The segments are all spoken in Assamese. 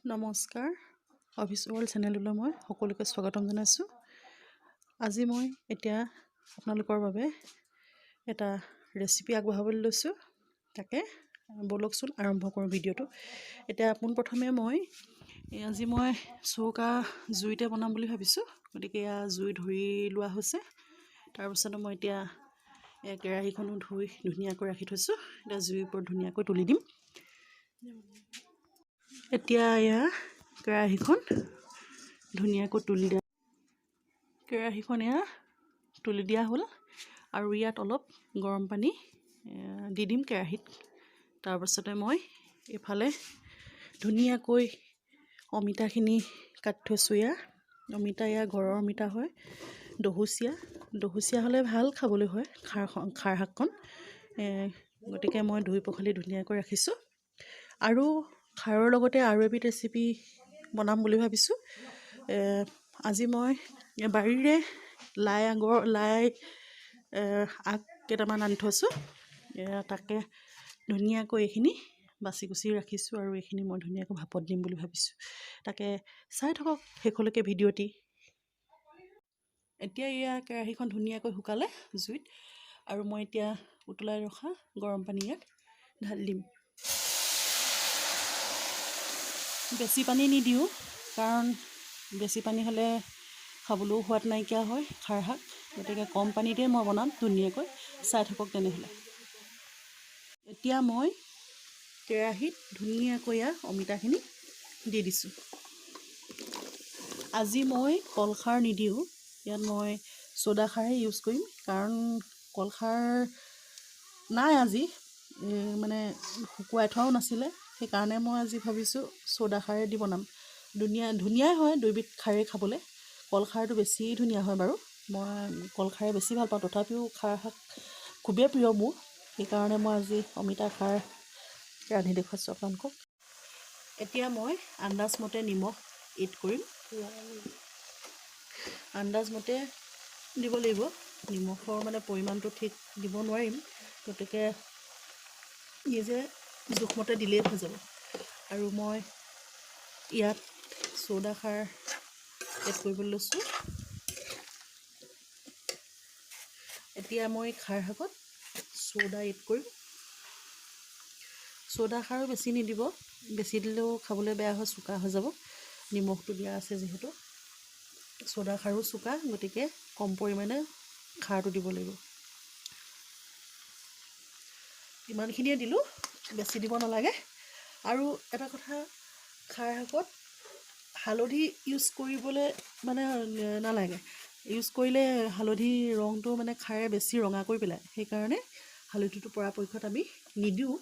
নমস্কাৰ, অফিচ ৱৰ্ল্ড চেনেললৈ মই সকলোকে স্বাগতম জনাইছোঁ। আজি মই এতিয়া আপোনালোকৰ বাবে এটা ৰেচিপি আগবঢ়াবলৈ লৈছোঁ। তাকে ব'লকচোন, আৰম্ভ কৰোঁ ভিডিঅ'টো। এতিয়া পোনপ্ৰথমে মই আজি মই চৌকা জুইতে বনাম বুলি ভাবিছোঁ। গতিকে এয়া জুই ধৰি লোৱা হৈছে। তাৰপিছতে মই এতিয়া এই কেৰাহীখনো ধুই ধুনীয়াকৈ ৰাখি থৈছোঁ। এতিয়া জুইৰ ওপৰত ধুনীয়াকৈ তুলি দিম। এতিয়া এয়া কেৰাহীখন ধুনীয়াকৈ তুলি দিয়া, কেৰাহীখন এয়া তুলি দিয়া হ'ল আৰু ইয়াত অলপ গৰম পানী দি দিম কেৰাহীত। তাৰপাছতে মই এইফালে ধুনীয়াকৈ অমিতাখিনি কাটি থৈছোঁ। এয়া অমিতা, এয়া ঘৰৰ অমিতা হয়, দহোচীয়া। দহোচীয়া হ'লে ভাল খাবলৈ হয় খাৰ খাৰ শাকখন। গতিকে মই ধুই পখালি ধুনীয়াকৈ ৰাখিছোঁ আৰু খাৰৰ লগতে আৰু এবিধ ৰেচিপি বনাম বুলি ভাবিছোঁ। আজি মই বাৰীৰে লাই আগৰ লাই আগ কেইটামান আনি থৈছোঁ। তাকে ধুনীয়াকৈ এইখিনি বাছি কুচি ৰাখিছোঁ আৰু এইখিনি মই ধুনীয়াকৈ ভাপত দিম বুলি ভাবিছোঁ। তাকে চাই থাকক শেষলৈকে ভিডিঅ'টি। এতিয়া এয়া কেৰাহীখন ধুনীয়াকৈ শুকালে জুইত আৰু মই এতিয়া উতলাই ৰখা গৰম পানী ইয়াত ঢালি দিম। বেছি পানী নিদিওঁ, কাৰণ বেছি পানী হ'লে খাবলৈও সোৱাদ নাইকিয়া হয় খাৰ শাক। গতিকে কম পানীতে মই বনাম ধুনীয়াকৈ। চাই থাকক তেনেহ'লে। এতিয়া মই কেৰাহীত ধুনীয়াকৈ ইয়াৰ অমিতাখিনি দি দিছোঁ। আজি মই কলখাৰ নিদিওঁ, ইয়াত মই চ'দা খাৰহে ইউজ কৰিম, কাৰণ কলখাৰ নাই আজি, মানে শুকুৱাই থোৱাও নাছিলে। সেইকাৰণে মই আজি ভাবিছোঁ চ'দা খাৰে দি বনাম। ধুনীয়া ধুনীয়াই হয় দুইবিধ খাৰেই খাবলৈ। কলখাৰটো বেছি ধুনীয়া হয় বাৰু, মই কলখাৰে বেছি ভাল পাওঁ। তথাপিও খাৰ শাক খুবেই প্ৰিয় মোৰ, সেইকাৰণে মই আজি অমিতা খাৰ ৰান্ধি দেখুৱাইছোঁ আপোনালোকক। এতিয়া মই আন্দাজমতে নিমখ এড কৰিম। আন্দাজমতে দিব লাগিব নিমখৰ, মানে পৰিমাণটো ঠিক দিব নোৱাৰিম, গতিকে নিজে জোখমতে দিলেই হৈ যাব। আৰু মই ইয়াত চ'দা খাৰ এড কৰিবলৈ লৈছোঁ। এতিয়া মই খাৰ শাকত চ'দা এড কৰিম। চ'দা খাৰো বেছি নিদিব, বেছি দিলেও খাবলৈ বেয়া হয়, চোকা হৈ যাব। নিমখটো দিয়া আছে যিহেতু, চ'দা খাৰো চোকা, গতিকে কম পৰিমাণে খাৰটো দিব লাগিব। ইমানখিনিয়ে দিলোঁ, বেছি দিব নালাগে। আৰু এটা কথা, খাৰ শাকত হালধি ইউজ কৰিবলৈ মানে নালাগে। ইউজ কৰিলে হালধি ৰংটো মানে খাৰে বেছি ৰঙা কৰি পেলায়। সেইকাৰণে হালধিটো পৰাপক্ষত আমি নিদিওঁ।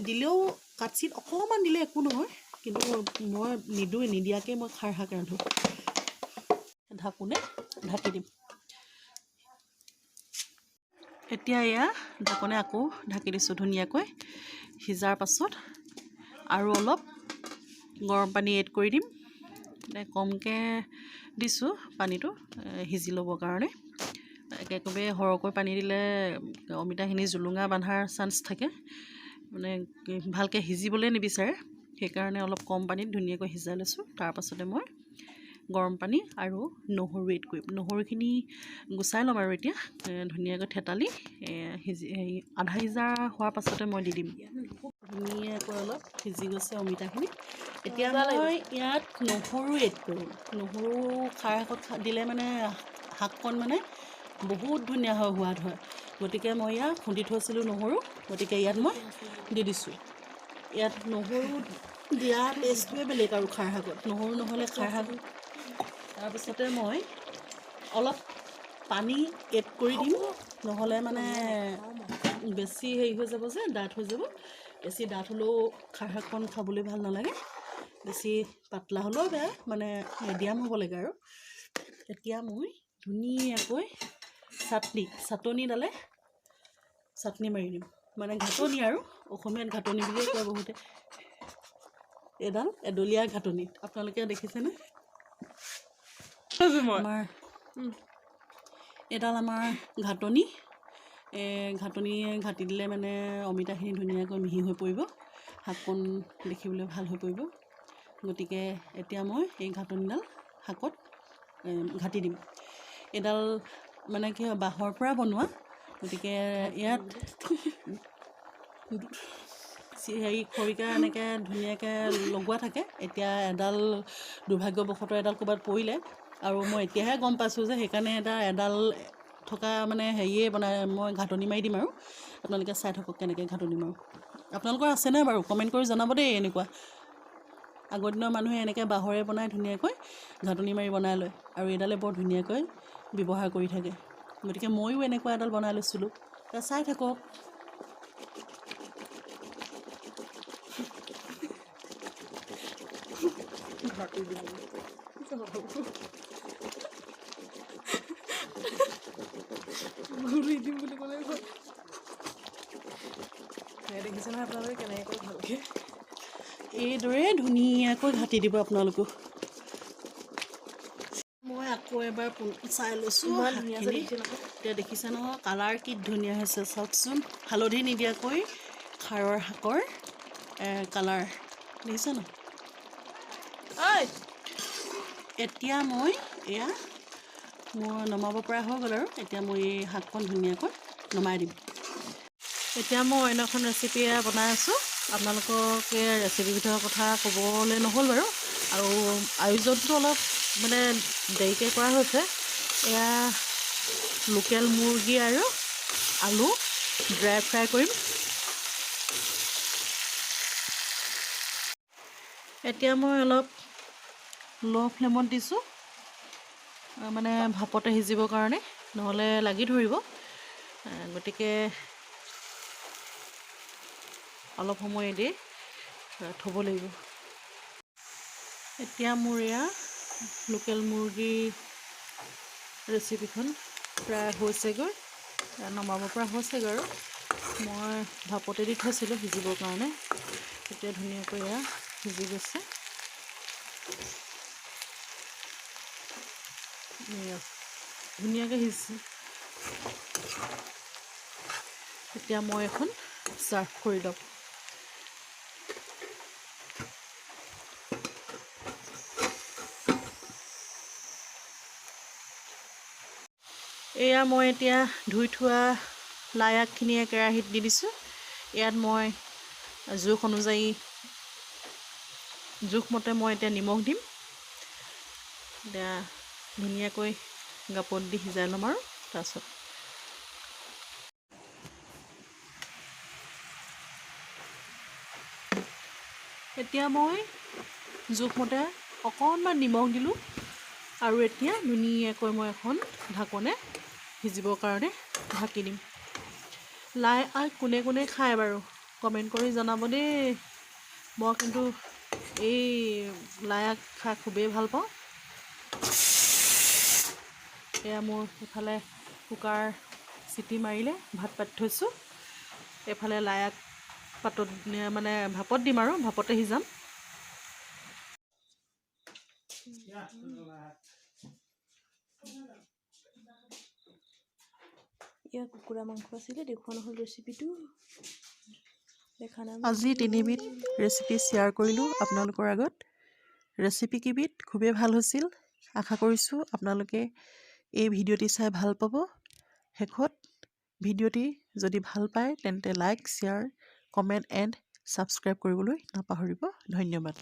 দিলেও কাটচিত অকণমান দিলে একো নহয়, কিন্তু মই নিদিওঁৱে। নিদিয়াকৈ মই খাৰ শাক ৰান্ধোঁ। ঢাকোনে ঢাকি দিম। এতিয়া এয়া ঢাকনে আকৌ ঢাকি দিছোঁ। ধুনীয়াকৈ সিজাৰ পাছত আৰু অলপ গৰম পানী এড কৰি দিম। কমকৈ দিছোঁ পানীটো সিজি ল'বৰ কাৰণে। একেবাৰে সৰহকৈ পানী দিলে অমিতাখিনি জোলোঙা বান্ধাৰ চান্স থাকে, মানে ভালকৈ সিজিবলৈ নিবিচাৰে। সেইকাৰণে অলপ কম পানীত ধুনীয়াকৈ সিজাই লৈছোঁ। তাৰপাছতে মই গৰম পানী আৰু নহৰু এড কৰিম। নহৰুখিনি গুচাই ল'ম আৰু এতিয়া ধুনীয়াকৈ থেতালি সিজি আধা সিজা হোৱাৰ পাছতে মই দি দিম। ধুনীয়াকৈ অলপ সিজি গৈছে অমিতাখিনি। এতিয়া মই ইয়াত নহৰু এড কৰিম। নহৰু খাৰ শাকত দিলে মানে শাককণ মানে বহুত ধুনীয়া হয়, সোৱাদ হয়। গতিকে মই ইয়াত খুন্দি থৈছিলোঁ নহৰু, গতিকে ইয়াত মই দি দিছোঁ। ইয়াত নহৰু দিয়া টেষ্টটোৱে বেলেগ আৰু খাৰ শাকত নহৰু নহ'লে খাৰ শাক। তাৰপিছতে মই অলপ পানী এড কৰি দিম, নহ'লে মানে বেছি হেৰি হৈ যাব যে, ডাঠ হৈ যাব। বেছি ডাঠ হ'লেও খাৰ শাককণ খাবলৈ ভাল নালাগে, বেছি পাতলা হ'লেও বেয়া, মানে মিডিয়াম হ'ব লাগে। আৰু এতিয়া মই ধুনীয়াকৈ চাটনিডালে চাটনি মাৰি দিম, মানে ঘাটনি আৰু অসমীয়াত ঘাটনি বুলিয়ে কয় বহুতে। এডাল এডলীয়া ঘাটনি আপোনালোকে দেখিছেনে? আমাৰ এডাল আমাৰ ঘাটনি। ঘাটনিয়ে ঘাটি দিলে মানে অমিতাখিনি ধুনীয়াকৈ মিহি হৈ পৰিব, শাককণ দেখিবলৈ ভাল হৈ পৰিব। গতিকে এতিয়া মই এই ঘাটনিডাল শাকত ঘাটি দিম। এইডাল মানে কি হয়, বাঁহৰ পৰা বনোৱা। গতিকে ইয়াত হেৰি খৰিকা এনেকৈ ধুনীয়াকৈ লগোৱা থাকে। এতিয়া এডাল দুৰ্ভাগ্যবশতঃ এডাল ক'ৰবাত পৰিলে আৰু মই এতিয়াহে গম পাইছোঁ যে সেইকাৰণে এটা এডাল থকা মানে হেৰিয়ে বনাই মই ঘাটনি মাৰি দিম আৰু আপোনালোকে চাই থাকক কেনেকৈ ঘাটনি মাৰোঁ। আপোনালোকৰ আছেনে বাৰু? কমেণ্ট কৰি জনাব দেই। এনেকুৱা আগৰ দিনৰ মানুহে এনেকৈ বাঁহৰে বনাই ধুনীয়াকৈ ঘাটনি মাৰি বনাই লয় আৰু এইডালে বৰ ধুনীয়াকৈ ব্যৱহাৰ কৰি থাকে। গতিকে ময়ো এনেকুৱা এডাল বনাই লৈছিলোঁ। চাই থাকক। ঘূৰি দিম বুলি ক'লে দেখিছে নহয় আপোনালোকে কেনেকৈ ভালকৈ এইদৰে ধুনীয়াকৈ ঘাটি দিব আপোনালোকো। মই আকৌ এবাৰ চাই লৈছোঁ শাকখিনি। এতিয়া দেখিছে নহয় কালাৰ কি ধুনীয়া হৈছে, চাওকচোন। হালধি নিদিয়াকৈ খাৰৰ শাকৰ কালাৰ দেখিছে ন? এতিয়া মই এয়া মোৰ নমাব পৰা হৈ গ'ল আৰু এতিয়া মই এই শাকখন ধুনীয়াকৈ নমাই দিম। এতিয়া মই অন্য এখন ৰেচিপি বনাই আছোঁ। আপোনালোকক এই ৰেচিপিবিধৰ কথা ক'বলৈ নহ'ল বাৰু, আৰু আয়োজনটো অলপ মানে দেৰিকৈ কৰা হৈছে। এয়া লোকেল মুৰ্গী আৰু আলু ড্ৰাই ফ্ৰাই কৰিম। এতিয়া মই অলপ ল' ফ্লেমত দিছোঁ, মানে ভাপতে সিজিবৰ কাৰণে, নহ'লে লাগি ধৰিব। গতিকে অলপ সময় দি থ'ব লাগিব। এতিয়া মোৰ এয়া লোকেল মুৰ্গী ৰেচিপিখন প্ৰায় হৈছেগৈ, নমাব পৰা হৈছেগৈ আৰু মই ভাপতে দি থৈছিলোঁ সিজিবৰ কাৰণে। এতিয়া ধুনীয়াকৈ এয়া সিজি গৈছে। ধুনীয়াকৈ সিজিছে। এতিয়া মই এখন ছাৰ্ভ কৰি ল'ম। এয়া মই এতিয়া ধুই থোৱা লাই আগখিনি কেৰাহীত দি দিছোঁ। ইয়াত মই জোখ অনুযায়ী জোখমতে মই এতিয়া নিমখ দিম। এতিয়া ধুনীয়াকৈ গাপত দি সিজাই ল'ম আৰু তাৰপাছত এতিয়া মই জোখমতে অকণমান নিমখ দিলোঁ আৰু এতিয়া ধুনীয়াকৈ মই এখন ঢাকনে সিজিবৰ কাৰণে ঢাকি দিম। লাই আগ কোনে কোনে খায় বাৰু কমেণ্ট কৰি জনাব দেই। মই কিন্তু এই লাই আগ খাই খুবেই ভাল পাওঁ। এয়া মোৰ এইফালে কুকাৰ চিটি মাৰিলে ভাত পাতি থৈছোঁ। এইফালে লাই আগ পাতত মানে ভাপত দিম আৰু ভাপতে সিজাম। ইয়াৰ কুকুৰা মাংস আছিলে, দেখুওৱা নহ'ল ৰেচিপিটো, দেখা নাই। আজি তিনিবিধ ৰেচিপি শ্বেয়াৰ কৰিলোঁ আপোনালোকৰ আগত। ৰেচিপি কেইবিধ খুবেই ভাল হৈছিল। আশা কৰিছোঁ আপোনালোকে এই ভিডিঅ'টি চাই ভাল পাব। শেষত ভিডিঅ'টি যদি ভাল পায় তেন্তে like, share, comment and subscribe কৰিবলৈ নাপাহৰিব। ধন্যবাদ।